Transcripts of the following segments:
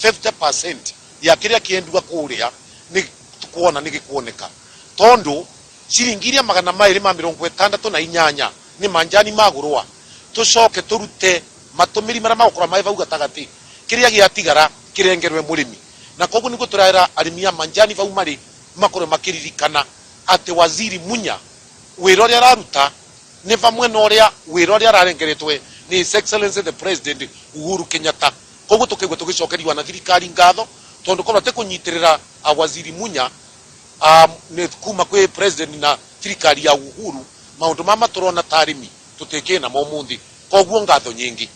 50% ya kĩrĩa kĩendua kũrĩa nĩ tukuona nĩ gĩkuoneka, tondu ciringi iria 268 nĩ manjani magũrwa, tũcoke tũrute matũmĩri marĩa magũkorwo marĩ vau gatagatĩ, kĩrĩa gĩatigara kĩrengerwe mũrĩmi. Na koguo nĩguo tũrera arĩmi a manjani vau marĩ makorwe makĩririkana atĩ Waziri Munya wĩra ũrĩa araruta nĩ vamwe na ũrĩa wĩra ũrĩa ararengeretwe nĩ His Excellency the President Uhuru Kenyatta. Koguo tũkaigua tũgĩcokeria na thirikari ngatho, tondũ korwo ti kũnyitĩrĩra a Waziri Munya nĩ kuma kwĩ president na thirikari ya Uhuru, maũndũ mama tũrona ta arĩmi tũtikĩ namo ũmũthĩ. Koguo ngatho nyingĩ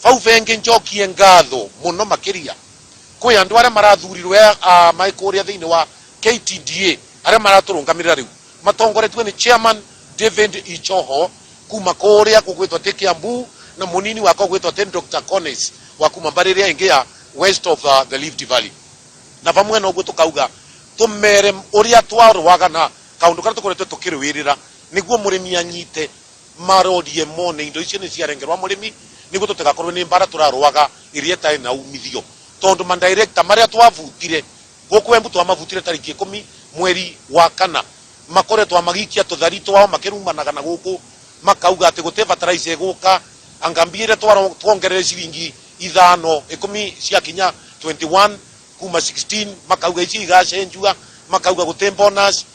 vau vengi, njokie ngatho mũno makĩria kwĩ andũ arĩa marathurirwe mai kũrĩa thĩinĩ wa KTDA, arĩa maratũrũngamĩrĩra rĩu matongoretio nĩ chairman David Ichoho kuma kũrĩa gũgwĩtwo atĩ Kiambu, na mũnini wake ũgwĩtwo atĩ Dr. Cones wa kuma mbarĩ ĩrĩa ĩngĩ ya west of the Rift Valley. Na vamwe na ũguo tũkauga tũmere ũrĩa twarũaga na kaũndũ karĩa tũkoretwo tũkĩrũĩrĩra nĩguo mũrĩmi anyite marorie mone indo icio nĩ ciarengerwa mũrĩmi, nĩguo tũtigakorwo nĩ mbara tũrarũaga ĩrĩa ĩtarĩ na umithio, tondũ mandirector marĩa twavutire gũkũ Embu twamavutire tarĩki 10 mweri wa kana, makoretwo magikia tũthari twao makĩrumanaga na gũkũ, makauga atĩ gũtĩ fertilizer ĩgũka, anga mbia iria twongerere ciringi 5 10 ciakinya 21 kuma 16, makauga icio igacenjua, makauga gũtĩ bonus.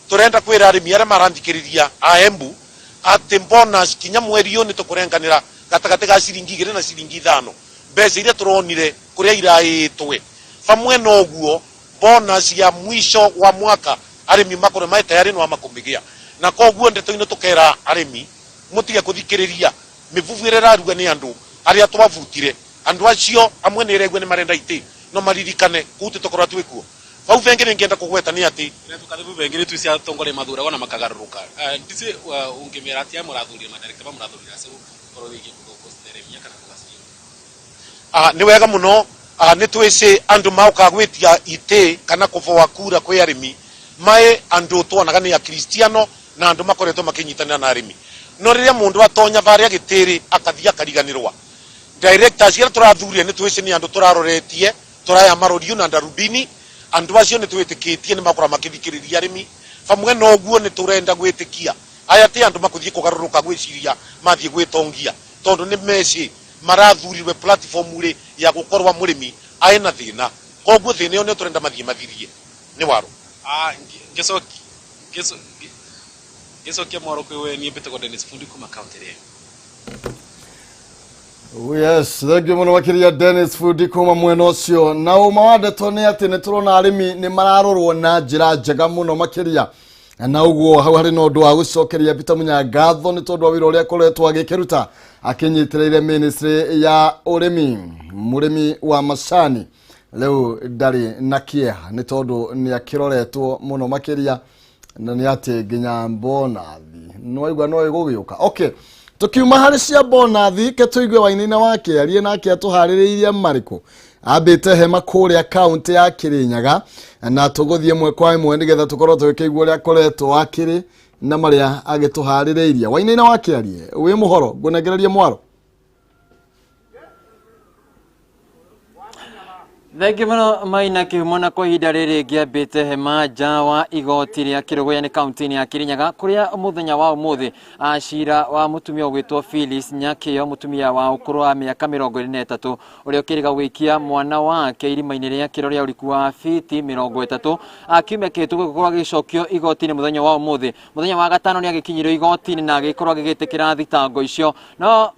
Tũrenda kwĩra arĩmi arĩa maranthikĩrĩria a Embu atĩ bonus kinya mweri ũyũ nĩ tũkũrenganĩra gatagatĩ ga ciringi 2 na ciringi 5, mbeca iria tũronire kũrĩa iraĩtwe. Vamwe na ũguo, bonus ya mwisho wa mwaka arĩmi makorwe marĩ tayari no makũmĩgĩa. Na koguo ndeto-inĩ tũkera arĩmi mũtige kũthikĩrĩria mĩbubu ĩrĩa ĩraruga nĩ andũ arĩa twavutire. Andũ acio amwe nĩ ĩregua nĩ marenda itĩ, no maririkane kũu tũtokorwo twĩkuo. Vau vengi nĩ ngĩenda kũgweta nĩ atĩ tukathi vengi nĩ twisia tongoria mathuragwo na makagarũrũka. Ndisi ũngĩmera atia mũrathurire madirector ba mũrathurire acio ũhoro wĩgiĩ gũteremia kana kũgaciria? Nĩ wega mũno. Nĩ twĩcĩ andũ maũkaga gwĩtia itĩ kana kũboa kura kwĩ arĩmi mae andũ tuonaga nĩ akristiano na andũ makoretwo makĩnyitanĩra na arĩmi, no rĩrĩa mũndũ atonya varĩa gĩtĩrĩ akathiĩ akariganĩrwa. Directors iria tũrathurire nĩ twĩcĩ nĩ andũ tũraroretie, tũraya marorio na ndarubini. Andũ acio nĩ twĩtĩkĩtie nĩ makorwo makĩthikĩrĩria arĩmi. Vamwe na ũguo, nĩ tũrenda gwĩtĩkia aya ti andũ makũthiĩ kũgarũrũka gwĩciria mathiĩ gwĩtongia, tondũ nĩ mecĩ marathurirwe platform rĩ ya gũkorwa mũrĩmi aĩ na thĩna. Koguo thĩna ĩyo nĩyo tũrenda mathiĩ mathirie nĩ waro. Ngĩcokia mwaro kwĩ we, niĩ mbĩtagwo Dennis Fundi kuma kaunti ĩrĩa. Yes, thank you mũno makĩria Dennis Fundi kuma mwena ũcio. Na ũma wa ndeto nĩ atĩ nĩ tũrona arĩmi nĩ mararorwo na njĩra njega mũno makĩria, na ũguo hau harĩ na ũndũ wa gũcokeria Peter Munya ngatho nĩ tondũ wa wĩra ũrĩa akoretwo agĩkĩruta akĩnyitĩrĩire ministry ya ũrĩmi. Mũrĩmi wa macani rĩu ndarĩ na kĩeha nĩ tondũ nĩ akĩroretwo mũno makĩria, na nĩ atĩ nginya bonathi nĩwaigua no ĩgũgĩũka. Okay, tukiuma harĩ cia bonathi, ke tũigue Wainaina wa Kĩarie nake atũharĩrĩirie marĩkũ. Ambĩte hema kũrĩa kaunti ya Kĩrĩnyaga, na tũgũthiĩ ĩmwe kwa ĩmwe nĩgetha tũkorwo tũgĩkĩigua ũrĩa akoretwo akĩrĩ na marĩa agĩtũharĩrĩirie. Wainaina wa Kĩarie, wĩ mũhoro? Ngũnengererie mwaro. Thengi mũno Maina Kĩhumo. Na kwa ihinda rĩrĩ ngĩambĩte hema nja wa igoti rĩa Kĩrũgũya nĩ kaunti-inĩ ya Kĩrĩnyaga, kũrĩa mũthenya wa ũmũthĩ cira wa mũtumia ũgwĩtwo Phyllis Nyakĩo, mũtumia wa ũkũrũ wa mĩaka 23, ũrĩa ũkĩrĩga gũikia mwana wake irima-inĩ rĩa kĩro rĩa ũriku wa fiti 30 kiumia kĩhĩtũku, gũkorwo agĩcokio igoti-inĩ mũthenya wa ũmũthĩ. Mũthenya wa gatano nĩ agĩkinyirio igoti-inĩ na agĩkorwo agĩgĩtĩkĩra thitango icio, no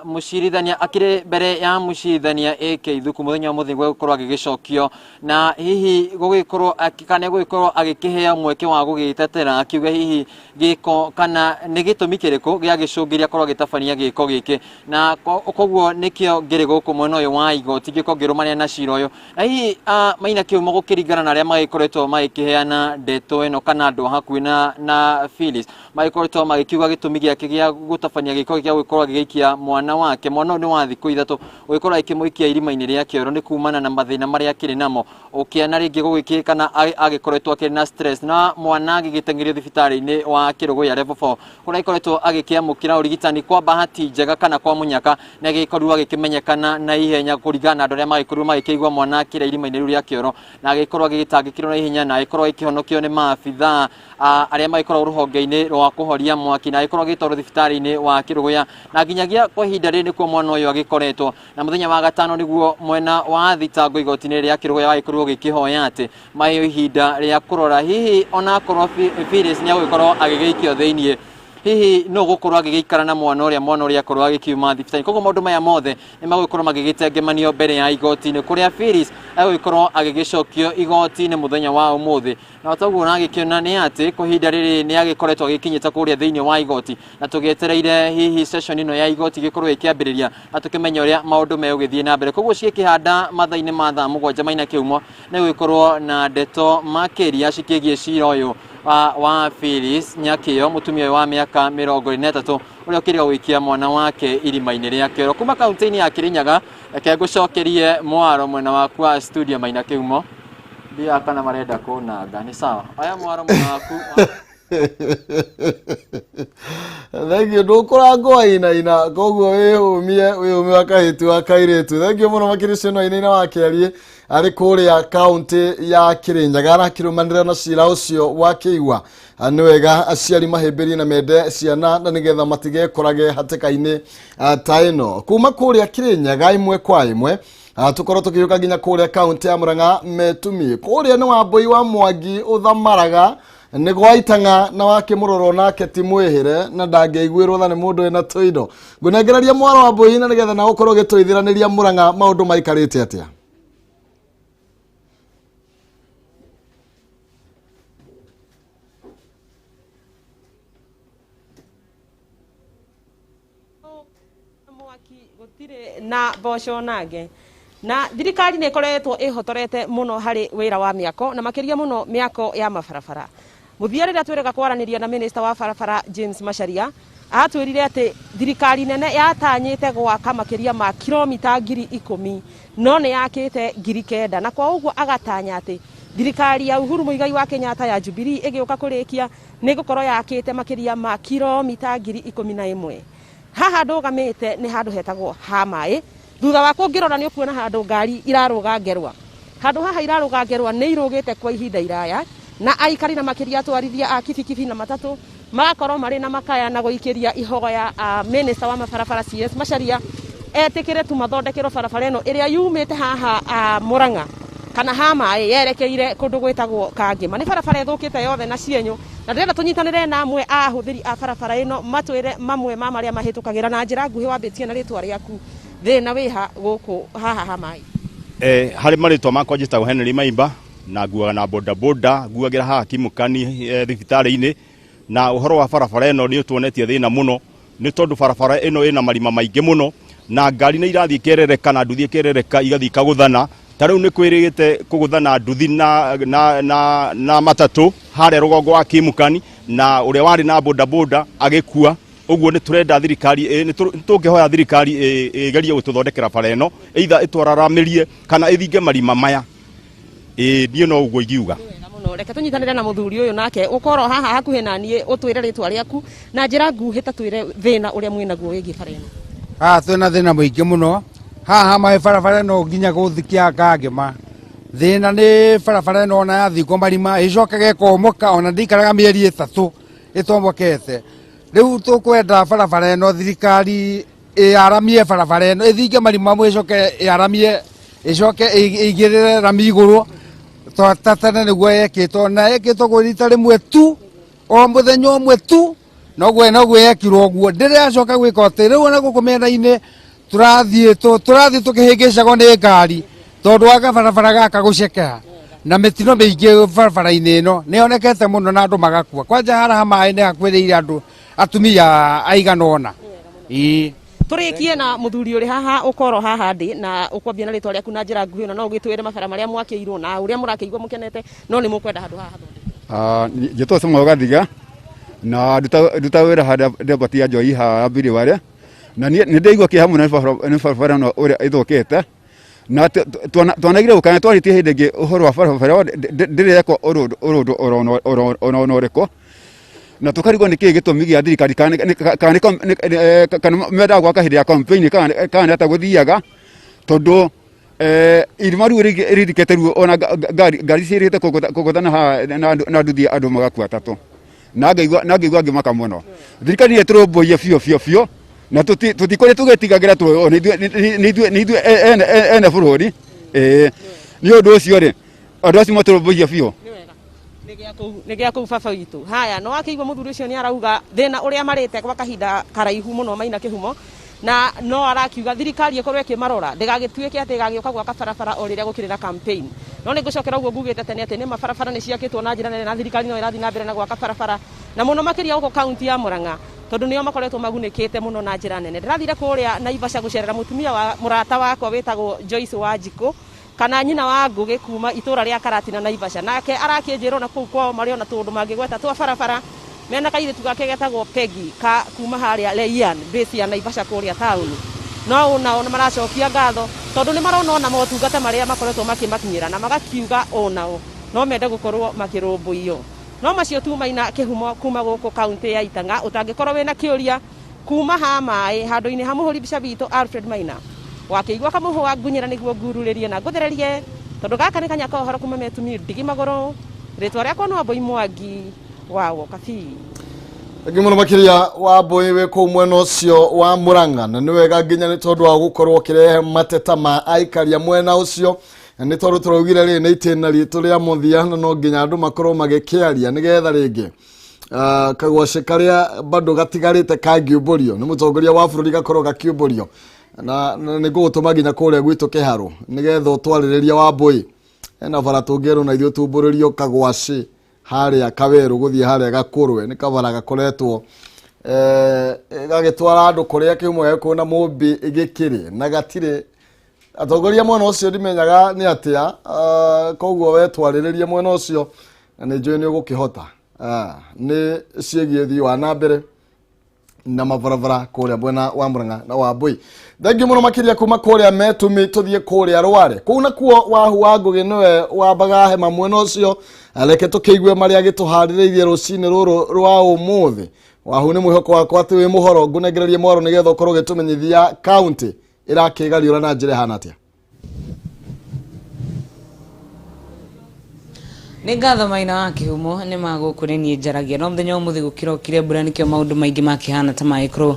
mũcirithania akĩrĩ mbere ya mũcirithania AK Ithuku mũthenya wa mũthĩ gũkorwo agĩgĩcokio, na hihi gũgĩkorwo kana gũgĩkorwo agĩkĩheo mweke wa gũgĩtetera, akiuga hihi gĩko kana nĩ gĩtũmi kĩrĩkũ gĩagĩcũngĩria akorwo agĩtabania gĩko gĩkĩ. Na koguo nĩkĩo ngĩrĩ gũkũ mwena ũyũ wa igoti ngĩkorwo ngĩrũmania na cira ũyũ. Na hihi Maina Kĩhumo, gũkĩringana na arĩa magĩkoretwo magĩkĩheana ndeto ĩno kana andũ a hakuhĩ na Phyllis magĩkoretwo magĩkiuga gĩtũmi gĩake gĩa gũtabania gĩko gĩa gũkorwo agĩgĩikia mwana wake, mwana ũyũ nĩ wa thikũ 3, gũgĩkorwo agĩkĩmũikia irima-inĩ rĩa kĩoro nĩ kumana na mathĩna. mathĩna marĩa akĩrĩ namo ũkĩana rĩngĩ gũgĩkĩ kana agĩkoretwo akĩrĩ na stress na mwana agĩgĩteng'erio thibitarĩ-inĩ wa Kĩrũgũya level 4 kũrĩa ikoretwo agĩkĩamũkĩra ũrigitani kwa bahati njega kana kwa mũnyaka na agĩkorirwo agĩkĩmenyekana na ihenya kũringana na andũ arĩa magĩkorirwo magĩkĩigua mwana akĩrĩa irima-inĩ rĩu rĩa kĩoro na agĩkorwo agĩgĩtangĩkĩrwo na ihenya na agĩkorwo agĩkĩhonokio nĩ maabithaa arĩa magĩkoragwo rũhonge-inĩ rwa kũhoria mwaki na agĩkorwo agĩtwarwo thibitarĩ-inĩ wa Kĩrũgũya na nginyagia kwa ihinda rĩrĩ nĩkuo mwana ũyũ agĩkoretwo na mũthenya wa gatano nĩguo mwena wa thitango igoti-inĩ rĩa Kĩrũgũya wagĩkorirwo ũgĩkĩhoya atĩ maheo ihinda rĩa kũrora hihi onakorwo Phyllis nĩ agũgĩkorwo agĩgĩikio thĩiniĩ hihi no gũkorwo agĩgĩikara na mwana ũrĩa akorwo agĩkiuma thibitarĩ. Koguo maũndũ maya mothe nĩ magũgĩkorwo magĩgĩtengemanio mbere ya igoti-inĩ kũrĩa Phyllis agũgĩkorwo agĩgĩcokio igoti-inĩ mũthenya wa ũmũthĩ na toguo ũragĩkĩona nĩ atĩ kwa ihinda rĩrĩ nĩ agĩkoretwo agĩkinyĩte kũrĩa thĩinĩ wa igoti na tũgĩetereire hihi session ĩno ya igoti gĩkorwo ĩkĩambĩrĩria na tũkĩmenya ũrĩa maũndũ megũgĩthiĩ na mbere. Koguo cigĩkĩhanda mathaa-inĩ ma thaa 7 maina kĩhumo nĩ gũgĩkorwo na ndeto makĩria cikĩgiĩ cira ũyũ wa Phyllis Nyakĩo mũtumia ũyũ wa mĩaka 23 ũrĩa ũkĩrĩga gũikia mwana wake irima-inĩ rĩa kĩoro. Kuma kaunti-inĩ ya Kĩrĩnyaga reke ngũcokerie mwaro mwena waku wa studio maina kĩhumo ndia kana marenda kũnanga nĩ sawa aya mwaro mwena waku. Thank you ndũkũrangwo ainaina koguo wĩyũmie wa kahĩtu wa kairĩtu. Thank you mũno makĩria cio ainaina wa kĩarie arĩ kũrĩa kaunti ya Kĩrĩnyaga arakĩrũmanĩrĩra na cira ũcio wa kĩigua. Nĩ wega aciari mahĩmbĩrie na mende ciana na nĩgetha matigekorage hatĩka-inĩ ta ĩno. Kuma kũrĩa Kĩrĩnyaga ĩmwe kwa ĩmwe tukorwo tukiuka nginya kũrĩa kaunti ya Murang'a Metumi kũrĩa nĩ Wambui wa Mwangi ũthamaraga nĩ gwa itang'a na wakĩmũrora nake ti mwĩhĩre na ndangĩiguĩrwo tha nĩ mũndũ wĩna tũindo. Ngũnengereria mwaro wa Mbui na nĩgetha na ũkorwo ũgĩtũithĩranĩria Murang'a maũndũ maikarĩte atĩa. Mwaki gũtirĩ na mboco nange na thirikari nĩ ĩkoretwo ĩhotorete mũno harĩ wĩra wa mĩako na makĩria mũno mĩako ya mabarabara. Mũthia rĩrĩa twĩrĩga kwaranĩria na minister wa barabara James Macharia atwĩrire atĩ thirikari nene yatanyĩte gwaka makĩria ma kilomita 10,000 no nĩ yakĩte 9,000 na kwa ũguo agatanya atĩ thirikari ya Uhuru Muigai wa Kenyatta ya Jubilee ĩgĩũka kũrĩkia nĩ gũkorwo yakĩte makĩria ma kilomita 11,000. Haha ndũgamĩte nĩ handũ hetagwo ha maĩ thutha wakwa ũngĩrora nĩ ũkuona handũ ngari irarũga ngerwa. Handũ haha irarũga ngerwa nĩ irũgĩte kwa ihinda iraya na aikari na makĩria atwarithia a kibikibi na matatũ magakorwo marĩ na makaya na gũikĩria ihoya minister wa mabarabara CS Macharia etĩkĩre tu mathondekerwo barabara ĩno ĩrĩa yumĩte haha Murang'a kana ha maĩ yerekeire kũndũ gwĩtagwo Kangĩma. Nĩ barabara ĩthũkĩte yothe na cienyũ na ndĩrenda tũnyitanĩre na amwe a ahũthĩri a barabara ĩno matwĩre mamwe ma marĩa mahĩtũkagĩra na njĩra nguhĩ wambĩtie na rĩtwa rĩaku thĩna wĩha gũkũ haha ha maĩ. Harĩ marĩtwa makwa njĩtagwo Henry Maimba na nguaga na boda boda nguagĩra haha Kimukani thibitarĩ-inĩ na ũhoro wa barabara ĩno nĩ ũtuonetie thĩna mũno nĩ tondũ barabara ĩno ĩna marima maingĩ mũno na ngari nĩ irathiĩ kerereka na nduthi ĩkerereka igathiĩ ikagũthana. Ta rĩu nĩ kwĩrĩgĩte kũgũthana nduthi na matatũ harĩa rũgongo wa Kimukani na ũrĩa warĩ na boda boda agĩkua. Ũguo nĩ tũrenda thirikari nĩ tũngĩhoya thirikari ĩgerie gũtũthondekera bara ĩno either ĩtwararamĩrie kana ĩthinge marima maya. Niĩ no ũguo ingiuga. Reke tũnyitanĩre na mũthuri ũyũ nake ũkorwo haha hakuhĩ na niĩ ũtwĩre rĩtwa rĩaku na njĩra nguhĩ ta twĩre thĩna ũrĩa mwĩnaguo wĩgiĩ bara ĩno. Haha twĩna thĩna mũingĩ mũno haha maĩ barabara ĩno nginya gũthikia Kangĩma. Thĩna nĩ barabara ĩno ona yathingwo marima ĩcokaga ĩkomoka ona ndĩikaraga mĩeri 3 ĩtomokete. Rĩu tũkwenda barabara ĩno thirikari ĩaramie barabara ĩno ĩthinge marima mamwe ĩcoke ĩaramie ĩcoke ĩigĩrĩre rami igũrũ ta tene nĩguo yekĩtwo na yekĩtwo kwa rita rĩmwe tu o mũthenya ũmwe tu noguo yekirwo ũguo ndĩracoka gwĩka atĩ rĩu ona gũkũ mĩena-inĩ tũrathiĩ tũkĩhĩngĩcagwo nĩ ngari tondũ wa gabarabara gaka gũcekeha na mĩtino mĩingĩ barabara-inĩ ĩno nĩ yonekete mũno na andũ magakua. Kwanja haha maĩ nĩ hakuĩrĩire andũ atumia aigana ũna. Ĩĩ tũrĩkie na mũthuri ũrĩ haha ũkorwo haha ndĩ na ũkwambia na rĩtwa rĩaku na njĩra nguhĩ na no ũgĩtwĩre mabara marĩa mwakĩirwo na ũrĩa mũrakĩigua mũkenete no nĩ mũkwenda handũ haha hathondekwo. Njĩtwo Samuel Gathiga na nduta wĩra harĩa depot ya Njoi haha Mbiriware na nĩ ndĩigua kĩeha mũno nĩ barabara ĩno ũrĩa ĩthũkĩte Na twanagire gũkana twarĩtie hĩndĩ ĩngĩ ũhoro wa barabara ĩyo ndĩrekwo ũrũndũ orona ũrĩkũ, na tũkarigwo nĩ kĩĩ gĩtũmi gĩa thirikari, kana mendaga gwaka hĩndĩ ya campaign kana nĩ atĩa gũthiaga, tondũ irima rĩu rĩrikĩte ruo ona ngari ciĩrĩte kũgũthana haha na nduthi andũ magakua atatũ, na ngaigua ngĩmaka mũno. Thirikari nĩ ĩtũrũmbũiye biũ biũ biũ, na tũtikũrĩ tũgĩtigagĩra nĩ ithuĩ ene bũrũri. Nĩ ũndũ ũcio rĩ, andũ acio matũrũmbũiye biũ. Nĩ gĩa kũu baba witũ. Haya, no akĩigua mũthuri ũcio nĩ arauga thĩna ũrĩa marĩte gwa kahinda karaihu mũno Maina Kĩhumo, na no arakiuga thirikari ĩkorwo ĩkĩmarora ndĩgagĩtuĩke atĩ ĩgagĩũka gwaka barabara o rĩrĩa gũkĩrĩ na campaign. No nĩ ngũcokera ũguo ngugĩte tene atĩ nĩma barabara nĩ ciakĩtwo na njĩra nene na thirikari no ĩrathiĩ na mbere na gwaka barabara, na mũno makĩria gũkũ kaunti ya Murang'a, tondũ nĩo makoretwo magunĩkĩte mũno na njĩra nene. Ndĩrathire kũrĩa Naivasha gũcerera mũtumia wa mũrata wakwa wĩtagwo Joyce Wanjikũ, kana nyina wa Ngũgĩ kuma itũra rĩa Karatina Naivasha. Nake arakĩnjĩra ona kũu kwao marĩ ona tũũndũ mangĩgweta twa barabara, mena kairĩtu gake getagwo Peggy ka kuma harĩa Leian base ya Naivasha kũrĩa taũni. No onao nĩ maracokia ngatho tondũ nĩ marona ona motungata marĩa makoretwo makĩmakinyĩra, na magakiuga onao no mende gũkorwo makĩrũmbũiyo. No macio tu Maina Kĩhumo kuma gũkũ kaunti ya Itang'a. Ũtangĩkorwo wĩna kĩũria kuma ha maĩ handũ-inĩ ha mũhũri mbica witũ Alfred Maina, wakĩigua kamũhũa ngunyĩra nĩguo ngururĩrie na ngũthererie, tondũ gaka nĩ kanya ka ũhoro kuma Metumi ndigi magũrũ. Rĩtwa rĩakwa no Wambui Mwangi wa Wokabi. Thengiũ mũno makĩria Wambui wĩ kũu mwena ũcio wa Murang'a, na nĩ wega nginya nĩ tondũ wa gũkorwo ũkĩrehe mateta ma aikaria mwena ũcio, nĩ tondũ tũraugire rĩ nĩ itĩna ritũ rĩa mũthia, na no nginya andũ makorwo magĩkĩaria nĩgetha rĩngĩ kagwacĩ karĩa bado gatigarĩte kangĩũmbũrio nĩ mũtongoria wa bũrũri gakorwo gakiũmbũrio, na nĩ ngũgũtũma nginya kũrĩa gwitũ kĩharũ nĩgetha ũtwarĩrĩria Wambui hena bara tũngĩerwo na ithuĩ tumbũrĩrio kagwacĩ harĩa kawerũ gũthiĩ harĩa gakũrwe, nĩ kabara gakoretwo gagĩtwara andũ kũrĩa kĩhumo gĩa na mũmbi gĩkĩrĩ na gatirĩ atongoria mwena ũcio ndimenyaga nĩ atĩa. Koguo we twarĩrĩrie mwena ũcio na nĩ njũĩ nĩ ũgũkĩhota. Nĩ ciĩgiĩ ũthii wa na mbere na mabarabara kũrĩa mwena wa Murang'a na Wambui. Thengiũ mũno makĩria kuma kũrĩa Metumi tũthiĩ kũrĩa Rware. Kũu nakuo Wahu wa Ngũgĩ nĩwe wambaga hema mwena ũcio. Reke tũkĩigue marĩa agĩtũharĩrĩirie rũcinĩ rũrũ rwa ũmũthĩ. Wahu, nĩ mwĩhoko wakwa atĩ wĩ mũhoro, ngũnengererie mwaro nĩgetha ũkorwo ũgĩtũmenyithia kaunti ĩrakĩgariũra na njĩra ĩhana atĩa. Nĩ ngatho Maina wa Kĩhumo. Nĩ magũkũ nĩ niĩ njaragia, no mũthenya wa ũmũthĩ gũkĩrokire mbura, nĩkĩo maũndũ maingĩ makĩhana ta magĩkorwo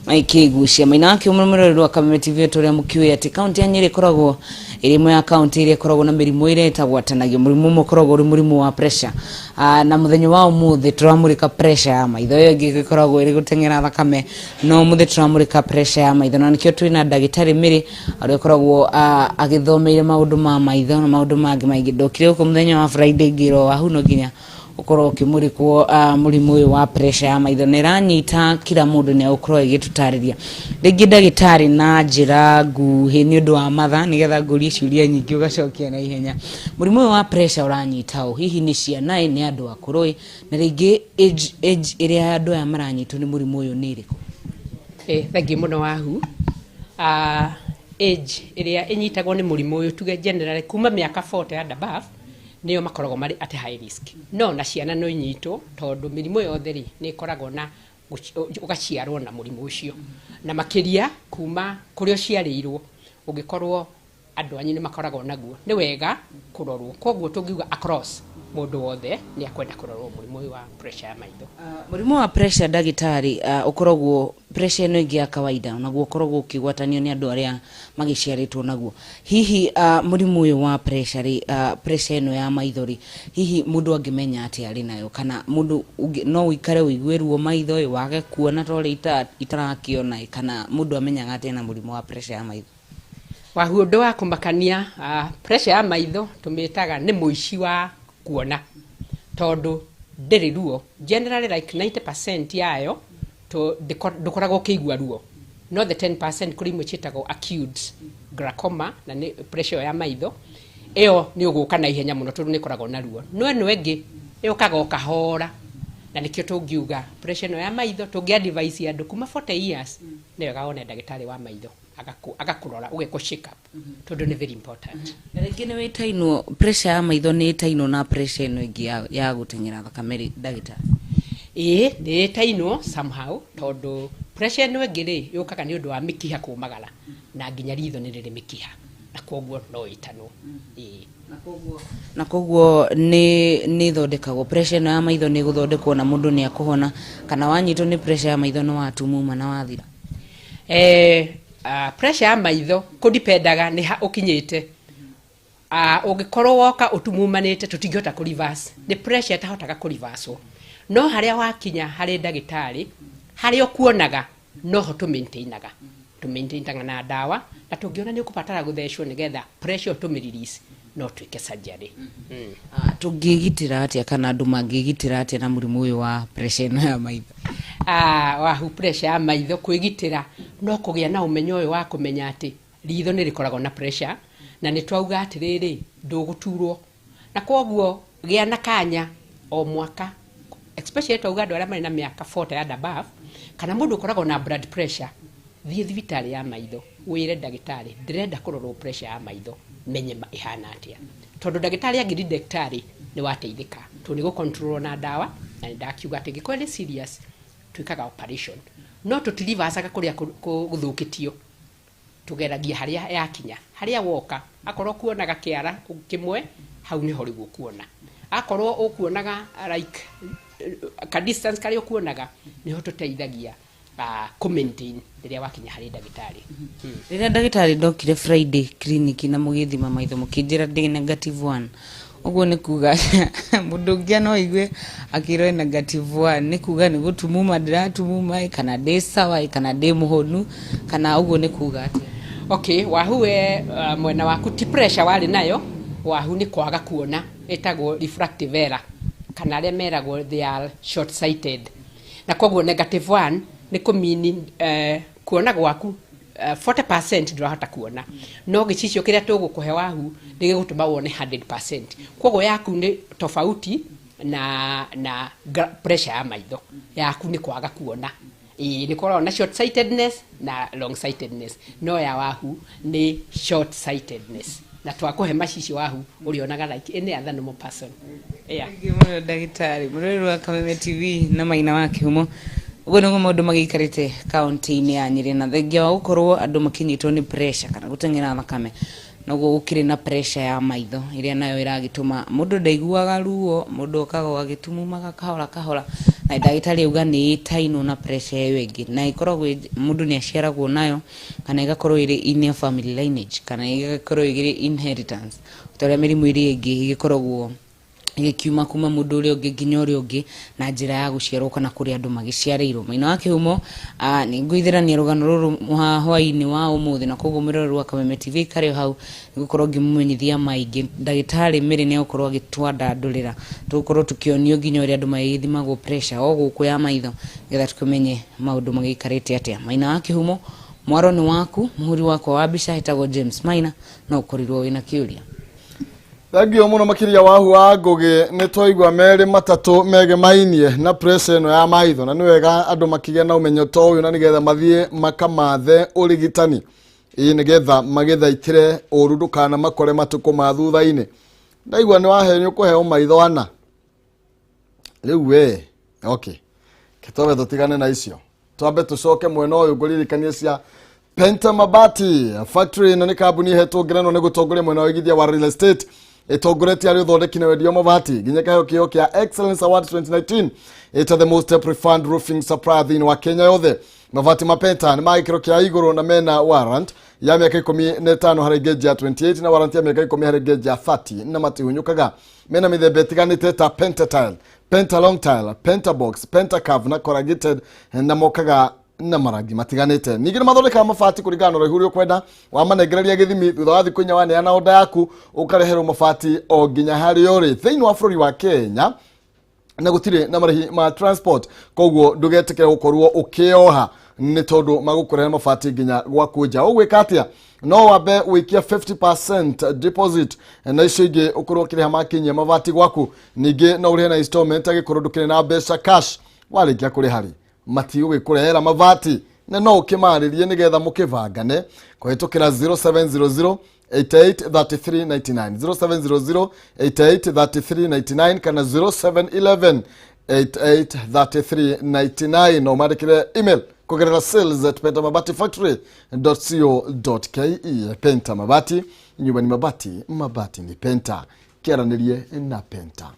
magĩkĩgucia. Maina wa Kĩhumo, mũroreri wa Kameme TV, ũrĩa mũkĩũĩ atĩ kaunti ya Nyĩrĩ ĩkoragwo ĩrĩ ĩmwe ya kaunti ĩrĩa ĩkoragwo na mĩrimũ ĩrĩa ĩtagwatanagio. Mũrimũ ũmwe ũkoragwo ũrĩ mũrimũ wa pressure. Na mũthenya wa ũmũthĩ tũramũrĩka pressure ya maitho. Ĩyo ĩngĩ ĩkoragwo ĩrĩ gũteng'era thakame, no ũmũthĩ tũramũrĩka pressure ya maitho, na nĩkĩo twĩna ndagĩtarĩ Mĩrĩ ũrĩa ũkoragwo agĩthomeire maũndũ ma maitho na maũndũ mangĩ maingĩ. Ndokire gũkũ mũthenya wa Friday ngĩrwo Wahu no nginya ũkorwo ũkĩmũrĩkwo mũrimũ ũyũ wa pressure ya maitho, na ĩranyita kila mũndũ. Nĩ agũkorwo ĩgĩtũtarĩria rĩngĩ ndagĩtarĩ na njĩra nguhĩ nĩ ũndũ wa matha, nĩgetha ngũrie ciũria nyingĩ ũgacokia na ihenya. Mũrimũ ũyũ wa pressure ũranyita ũ? Hihi nĩ ciana ĩ, nĩ andũ akũrũ ĩ? Na rĩngĩ age ĩrĩa andũ aya maranyitwo nĩ mũrimũ ũyũ nĩ ĩrĩkũ? Thengiũ mũno Wahu. Age ĩrĩa ĩnyitagwo nĩ mũrimũ ũyũ, tuge generally kuma mĩaka 40 and above nĩo makoragwo marĩ at high risk, no na ciana no inyitwo, tondũ mĩrimũ yothe rĩ nĩ ĩkoragwo na ũgaciarwo na mũrimũ ũcio, na makĩria kuma kũrĩa ũciarĩirwo. Ũngĩkorwo andũ anyu nĩ makoragwo naguo, nĩ wega kũrorwo. Koguo tũngiuga across mũndũ wothe nĩ akwenda kũrorwo mũrimũ ũyũ wa pressure ya maitho. Mũrimũ wa pressure, ndagĩtarĩ, ũkoragwo pressure ĩno ĩngĩ ya kawaida naguo ũkoragwo ũkĩgwatanio nĩ andũ arĩa magĩciarĩtwo naguo. Hihi mũrimũ ũyũ wa pressure rĩ, pressure ĩno ya maitho rĩ, hihi mũndũ angĩmenya atĩa arĩ nayo? Kana mũndũ no ũikare ũigue ruo maitho ĩ, wage kuona ta ũrĩa itarakĩona ĩ, kana mũndũ amenyaga atĩa na mũrimũ wa pressure ya maitho? Wahu, ũndũ wa kũmakania, pressure ya maitho tũmĩtaga nĩ mũici wa kuona, tondũ ndĩrĩ ruo. Generally like 90% yayo ndũkoragwo ũkĩigua ruo, no the 10% kũrĩ imwe ciĩtagwo acute glaucoma, na nĩ pressure ĩyo ya maitho ĩyo nĩ ũgũka na ihenya mũno tondũ nĩ ĩkoragwo na ruo, no ĩno ĩngĩ yũkaga o kahora. Na nĩkĩo tũngiuga pressure ĩno ya maitho tũngĩ advise andũ kuma 40 years nĩ wega wone ndagĩtarĩ wa maitho. Agakũrora, ũgekwo check up tondũ nĩ very important. Na rĩngĩ nĩ wĩtainwo, pressure ya maitho nĩ ĩtainwo na pressure ĩno ĩngĩ ya gũteng'era thakame rĩ, ndagĩtarĩ? Ĩĩ, nĩ ĩtainwo somehow, tondũ pressure ĩno ĩngĩ rĩ, yũkaga nĩ ũndũ wa mĩkiha kũmagara, na nginya ritho nĩ rĩrĩ mĩkiha, na koguo no ĩtanwo, ĩĩ. Na koguo nĩ ĩthondekagwo, pressure ĩno ya maitho nĩ ĩgũthondekwo na mũndũ nĩ akũhona, kana wanyitwo nĩ pressure ya maitho nĩ watumuma na wathira? Pressure ya maitho kũdipendaga nĩ ha ũkinyĩte. Ũngĩkorwo woka ũtumumanĩte, tũtingĩhota kũ reverse, nĩ pressure ĩtahotaga kũ reverse, no harĩa wakinya harĩ ndagĩtarĩ, harĩa ũkuonaga noho tũ maintainaga na ndawa, na tũngĩona nĩ ũkũbatara gũthecwo nĩgetha pressure tũmĩ release, no twĩke surgery. Tũngĩgitĩra atĩa, kana andũ mangĩgitĩra atĩa na mũrimũ ũyũ wa pressure ĩno ya maitho? Wahu, pressure ya maitho kwĩgitĩra no kũgĩa na ũmenyo ũyũ wa kũmenya atĩ ritho nĩ rĩkoragwo na pressure, na nĩ twauga atĩrĩrĩ, ndũgũturwo, na koguo gĩa na kanya o mwaka, especially twauga andũ arĩa marĩ na mĩaka 40 and above, kana mũndũ ũkoragwo na blood pressure, thiĩ thibitarĩ ya maitho, wĩre ndagĩtarĩ, "Ndĩrenda kũrorwo pressure ya maitho, menye ĩhana atĩa," tondũ ndagĩtarĩ angĩri ndagĩtarĩ nĩ wateithĩka, tondũ nĩ gũcontrol na ndawa. Na nĩ ndakiuga atĩ ingĩkorwo nĩ serious, twĩkaga operation, no tũtirivacaga kũrĩa gũthũkĩtio, tũgeragia harĩa yakinya, harĩa woka. Akorwo kuonaga kĩara kĩmwe, hau nĩho rĩu ũkuona. Akorwo ũkuonaga like ka distance karĩa ũkuonaga, nĩho tũteithagia kũ maintain rĩrĩa wakinya harĩ ndagĩtarĩ. Rĩrĩa ndagĩtarĩ ndokire Friday clinic na mũgĩthima maitho, mũkĩnjĩra ndĩ negative one. Ũguo nĩ kuga mũndũ ũngĩ no aigue akĩrwo negative one nĩ kuga nĩ gũtumuma ndĩratumuma ĩ, kana ndĩ sawa ĩ, kana ndĩ mũhonu, kana ũguo nĩ kuga atĩa? Okay, wahu we, mwena waku ti pressure warĩ nayo. Wahu nĩ kwaga kuona, ĩtagwo refractive error, kana arĩa meragwo they are short sighted, na koguo negative one nĩ kũmini kuona gwaku 40% ndũrahota kuona, no gĩcicio kĩrĩa tũgũkũhe, wahu, nĩ gĩgũtũma wone 100%. Koguo yaku nĩ tofauti na pressure ya maitho, yaku nĩ kwaga kuona. Ĩĩ, nĩ koragwo na short sightedness na long sightedness, no ya wahu nĩ short sightedness, na twakũhe macicio, wahu, ũrĩonaga like any other normal person, yeah. Thank you mũno, ndagĩtarĩ. Mũroreri wa Kameme TV na Maina wa Kĩhumo, ũguo nĩguo maũndũ magĩikarĩte kaunti-inĩ ya Nyĩrĩ, na thengia wa gũkorwo andũ makĩnyitwo nĩ pressure kana gũteng'era thakame, noguo gũkĩrĩ na pressure ya maitho ĩrĩa nayo ĩragĩtũma mũndũ ndaiguaga ruo, mũndũ okaga o agĩtumumaga kahora kahora, na ndagĩtarĩ auga nĩ ĩtainwo na pressure ĩyo ĩngĩ, na ĩkoragwo mũndũ nĩ aciaragwo nayo, kana ĩgakorwo ĩrĩ in a family lineage, kana ĩgakorwo ĩrĩ inheritance, ta ũrĩa mĩrimũ ĩrĩa ĩngĩ ĩgĩkoragwo ĩgĩkiuma kuma mũndũ ũrĩa ũngĩ nginya ũrĩa ũngĩ na njĩra ya gũciarwo kana kũrĩa andũ magĩciarĩirwo. Maina wa Kĩhumo, nĩ ngũithĩrania rũgano rũrũ hwaĩ-inĩ wa ũmũthĩ, na koguo mwĩroreri wa Kameme TV karĩ o hau, nĩgũkorwo ngĩmũmenyithia maingĩ. Ndagĩtarĩ Mary nĩ egũkorwo agĩtwandandũrĩra, tũgũkorwo tũkĩonio nginya ũrĩa andũ magĩthimagwo pressure o gũkũ ya maitho, nĩgetha tũkĩmenye maũndũ magĩikarĩte atĩa. Maina wa Kĩhumo, mwaro nĩ waku. Mũhũri wakwa wa mbica etagwo James Maina, no ũkorirwo wĩna kĩũria. Thank you mũno makĩria, wahu wa Ngũgĩ. Nĩ twaigua merĩ matatũ megemainie na pressure ĩno ya maitho, na nĩ wega andũ makĩgĩa na ũmenyo ta ũyũ, na nĩgetha mathiĩ makamathe ũrigitani, ĩĩ, nĩgetha magĩthaitĩre ũru ndũkana makore matukũ ma thutha-inĩ. Ndaigua nĩ wahe nĩ ũkũheo maitho ana rĩu we. Okay, ketwambe tũtigane na icio, twambe tũcoke mwena ũyũ ngũririkanie cia Penta Mabati Factory. Ĩno nĩ kambuni ĩhetwo ngerenwa nĩ gũtongoria mwena wa ũigithia wa real estate, ĩtongoretie harĩ ũthondeki na wendia wa mabati, nginya kĩheo kĩo kĩa Excellence Award 2019 ĩta the most preferred roofing supplier thĩinĩ wa Kenya yothe. Mabati ma Penta nĩ ma gĩkĩro kĩa igũrũ na mena warrant ya mĩaka 15 harĩ gauge ya 28 na warrant ya mĩaka 10 harĩ gauge ya 30, na matihunyũkaga. Mena mĩthemba ĩtiganĩte ta Pentatile, Penta Long Tile, Pentabox, Pentacurve na corrugated, na mokaga na marangi matiganĩte. Ningĩ nĩ mathondekaga mabati kũringana na ũraihu ũrĩa ũkwenda. Wamanengereria gĩthimi, thutha wa thikũ 4 waneana oda yaku, ũkareherwo mabati o nginya harĩa ũrĩ thĩinĩ wa bũrũri wa Kenya, na gũtirĩ na marĩhi ma transport. Koguo ndũgetĩkĩre gũkorwo ũkĩoha, nĩ tondũ magũkũrehe mabati nginya gwaku nja. Ũgwĩka atĩa? No wambe wĩkie 50% deposit, na icio ingĩ ũkorwo ũkĩrĩha makinyia mabati gwaku. Ningĩ no ũrĩhe na installment angĩkorwo ndũkĩrĩ na mbeca cash. Warĩkia kũrĩha rĩ, matigũgĩkũrehera mabati. Na no ũkĩmarĩrie nĩgetha mũkĩbangane kũhĩtũkĩra 0700 883399, 0700 883399 kana 0711 883399. No mandĩkĩre email kũgerera sales@pentamabatifactory.co.ke. Penta Mabati, nyumba ni mabati, mabati ni Penta. Kĩaranĩrie na Penta.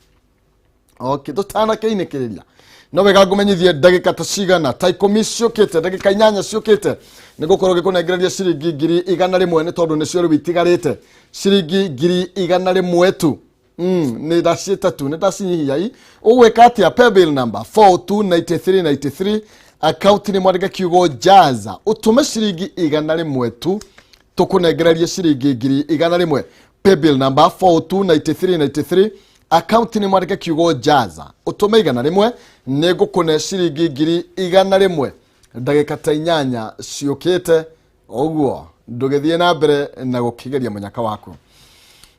Okay, tũtanakĩinĩkĩrĩria, no wega ngũmenyithie ndagĩka ta cigana ta 10 ciũkĩte, ndagĩka 8 ciũkĩte, nĩ gũkorwo ngĩkũnengereria ciringi 100,000, nĩ tondũ nĩcio rĩu itigarĩte, ciringi 100,000 tu. Nĩ ndaciĩta tu, nĩ ndacinyihia i ũgwĩka atĩa? Paybill number 429393, akaunti nĩ mwandĩke kiugo jaza, ũtũme ciringi 100 tu, tũkũnengererie ciringi 100,000. Paybill number 429393, akaunti nĩ mwandĩke kiugo jaza, ũtũme 100, nĩ ngũkũne ciringi 100,000 ndagĩka ta 8 ciũkĩte. Ũguo ndũgĩthiĩ na mbere na gũkĩgeria mũnyaka waku.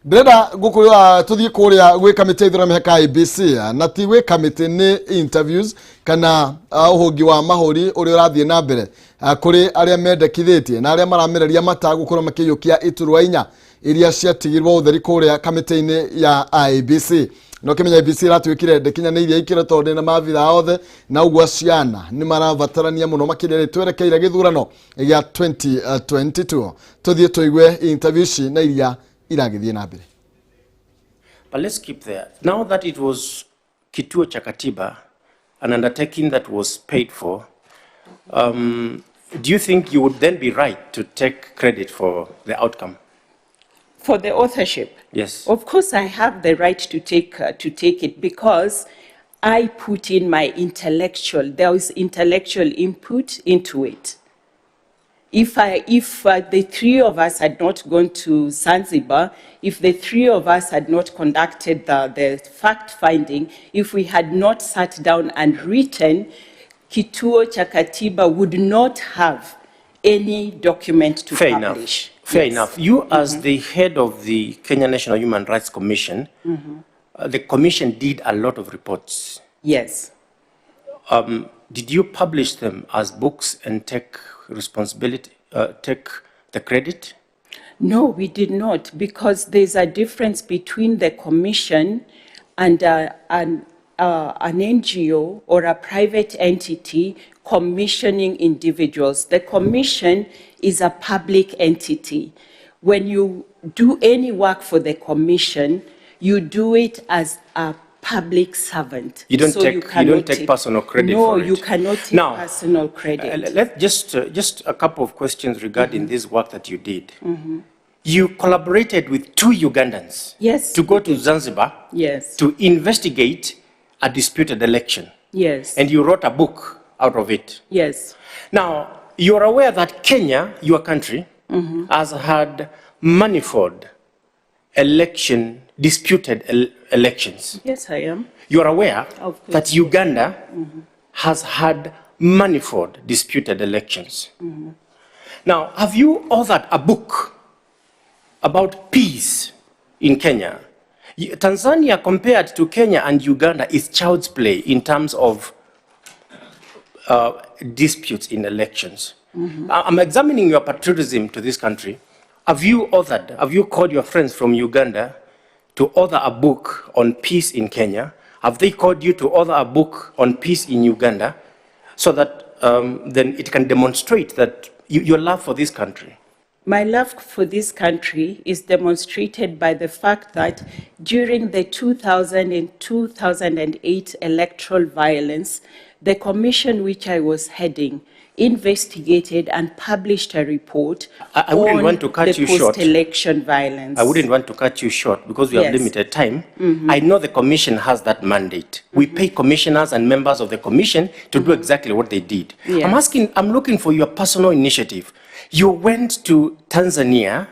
Ndĩrenda gũkũ tũthiĩ kũrĩa gwĩ kamĩtĩ ya ithurano mĩhaka IEBC, na ti gwĩ kamĩtĩ, nĩ interviews kana ũhũngi wa mahũri ũrĩa ũrathiĩ na mbere kũrĩ arĩa mendekithĩtie na arĩa maramereria mata gũkorwo makĩiyũkia iturwa 4 iria ciatigirwo ũtheri kũrĩa kamĩtĩ-inĩ ya IEBC. No kĩmenya IEBC ĩratuĩkire ndĩkinyanĩirie ikĩro tondũ ndĩna maabithaa othe, na ũguo ciana nĩ marabatarania mũno makĩria rĩ twerekeire gĩthurano gĩa 2022. Tũthiĩ tũigue interview ici na iria iragĩthiĩ na mbere. But let's keep there. Now that it was Kituo cha Katiba, an undertaking that was paid for, do you think you would then be right to take credit for the outcome? For the authorship? Yes. Of course, I have the right to take it because I put in my intellectual, there was intellectual input into it. If the three of us had not gone to Zanzibar, if the three of us had not conducted the fact finding, if we had not sat down and written, Kituo cha Katiba would not have any document to Fair publish. enough. Fair Yes. enough. You, as the head of the Kenya National Human Rights Commission, the commission did a lot of reports. Yes. Did you publish them as books and take responsibility, take the credit? No, we did not, because there's a difference between the commission and an NGO or a private entity commissioning individuals. The commission is a public entity. When you do any work for the commission, you do it as a public servant. You don't So take you don't cannot take personal credit No, for it. you cannot take Now, personal credit. Let just a couple of questions regarding this work that you did. You collaborated with two Ugandans Yes, to go to Zanzibar to investigate a disputed election. And you wrote a book out of it. Yes. Now, you are aware that Kenya, your country, has had manifold election, disputed elections. Yes, I am. You are aware Of course. That Uganda has had manifold disputed elections. Now, have you authored a book about peace in Kenya? Tanzania, compared to Kenya and Uganda, is child's play in terms of disputes in elections. I'm examining your patriotism to this country. Have you called your friends from Uganda to author a book on peace in Kenya? Have they called you to author a book on peace in Uganda so that then it can demonstrate that your love for this country? My love for this country is demonstrated by the fact that during the 2000 and 2008 electoral violence, the commission which I was heading investigated and published a report I wouldn't on want to cut the you short. Post-election violence. I wouldn't want to cut you short because we have limited time. I know the commission has that mandate. We pay commissioners and members of the commission to do exactly what they did. I'm asking, I'm looking for your personal initiative. You went to Tanzania.